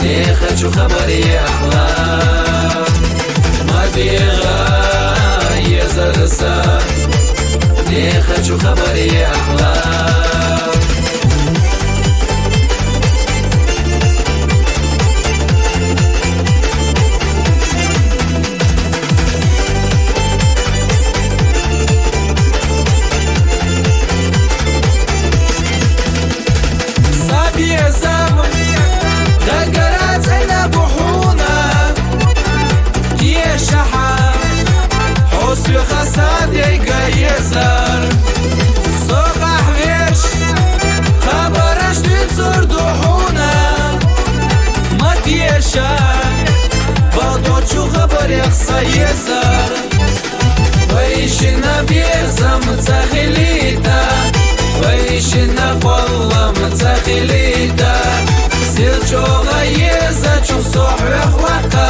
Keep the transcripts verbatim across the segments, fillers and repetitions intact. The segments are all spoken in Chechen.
Не хочу хабар яхла, ма бегӀа езар са. Не хочу хабар яхла. Са безам дагара цӀена бухӀуна, дешахьа, хӀу суьха са дега езар. Со къахьвеш, хабараш дуьйцур ду хьуна, ма деша, бадочу хабарех са езар. Вай шина безам ца хилийта, вай шина кӀвалам ца хилийта, сел чӀоагӀа езачу со хьох ваккха,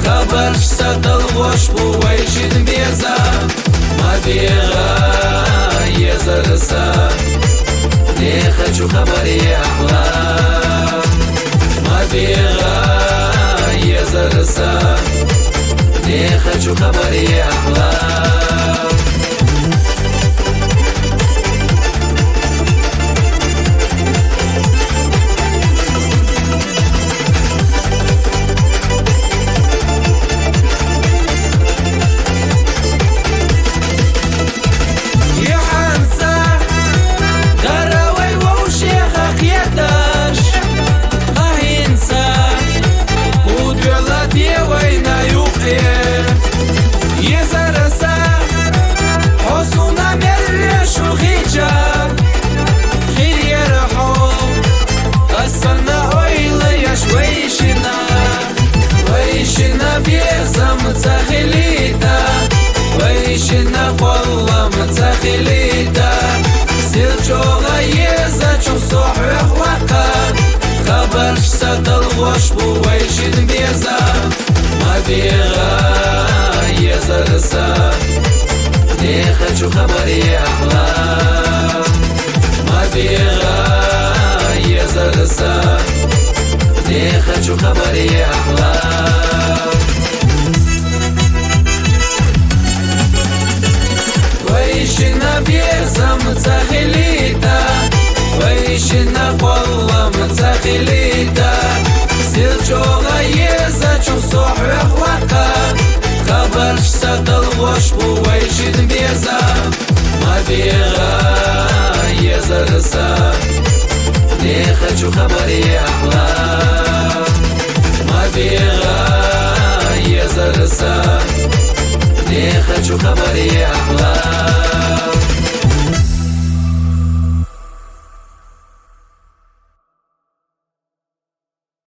хабарш са далгӀош бу вай шин безам. Ма бегӀа езар са, не хочу хабар яхла. Ма бегӀа езар са, не хочу хабар яхла. ИхӀанца дара вай вовшеха хеташ, къа хӀинца удуьла де вайна юкъе. Езар са, хьо суна мер вешу хича, хир яра хьо, ас санна ойла еш вай шина. Вай шина безам ца хилийта, вай шина кӀвалам ца хилийта, сел чӀоагӀа езачу со хьох ваккха, хабарш са далгӀош бу вай шин безам. Ма бегӀа езар са, не хочу хабар яхла. Ма бегӀа езар са, не хочу хабар яхла. Вай шина безам ца хилийта, вай шина кӀвалам ца хилийта, сел чӀоагӀа езачу со хьох ваккха, хабарш са далгӀош бу вай шин безам. Ма бегӀа езар са, не хочу хабар яхла. Ма бегӀа езар са, не хочу хабар яхла.